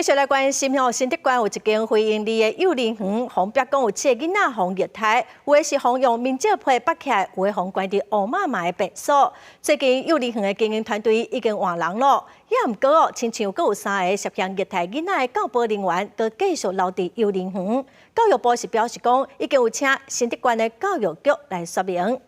繼續來關心哦，新竹縣有一間非營利的幼兒園，予人爆講有七个囡仔予人虐待，有的是予人用棉蓆被縛起來，有的予人關佇烏麻麻的便所。最近幼兒園的經營團隊已經換人咯，也毋過哦，親像閣有三个涉嫌虐待囡仔的教保人員，閣繼續留佇幼兒園。教育部是表示講，已經有請新竹縣的教育局來說明。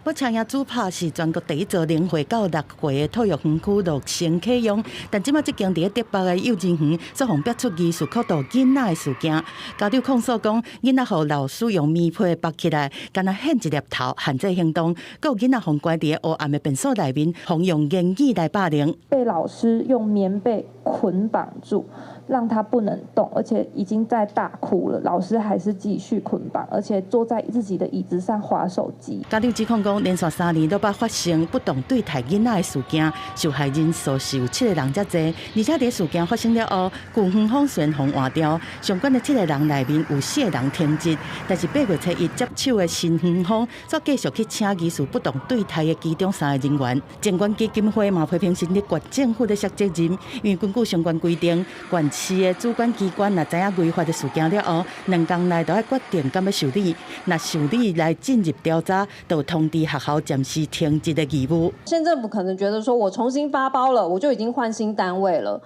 北車營主拍是全國第一座零歲到六歲的托育園區落成啟用，但這馬這間佇咧竹北的幼兒園煞予人爆出疑似苦毒囡仔的事件。家長控訴講，囡仔予老師用棉被縛起來，敢若現一粒頭限制行動，閣有囡仔予人關佇咧黑暗的便所內面，予人用言語來霸凌。被老師用棉被捆綁住，讓他不能動，而且已經在大哭了。老師還是繼續捆綁，而且坐在自己的椅子上滑手機。家長指控講，連續3年都捌發生不當對待囡仔的事件，受害人數是有七個人遮濟。而且佇事件發生了後，舊園方雖然予人換掉，相關的七個人內面有四個人停職，但是8月初一接手的新園方，煞繼續去請疑似不當對待的其中三個人員。前關基金會嘛批評新竹縣政府咧卸責任，因為根據相關規定，縣市的主管機關若知影違法的事件了後，2工內就愛決定敢欲受理，若受理來進入調查，就通知學校暫時停職的義務。縣政府可能覺得說，我重新發包了，我就已經換新單位了，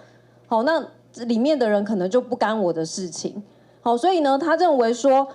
好，那裡面的人可能就不干我的事情，好，所以呢，他認為說，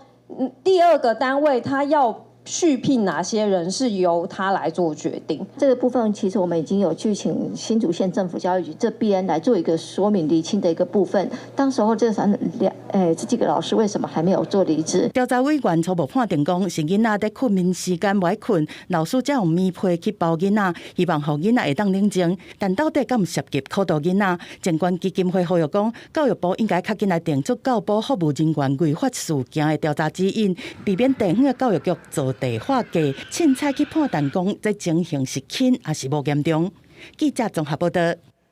第二個單位他要續聘哪些人是由他來做決定。這個部分其實我們已經有去請新竹縣政府教育局這邊來做一個說明釐清的一個部分。當時候這三兩這幾個老師為什麼還沒有做離職？調查委員初步判定講，是囡仔佇睏眠時間無愛睏，老師才用棉被去包囡仔，希望予囡仔會當冷靜。但到底敢有涉及苦毒囡仔？前關基金會呼籲講，教育部應該較緊來定出教保服務人員違法事件的調查指引，避免地方的教育局做地劃界，凊彩去判斷講這情形是輕抑是無嚴重。記者綜合報道。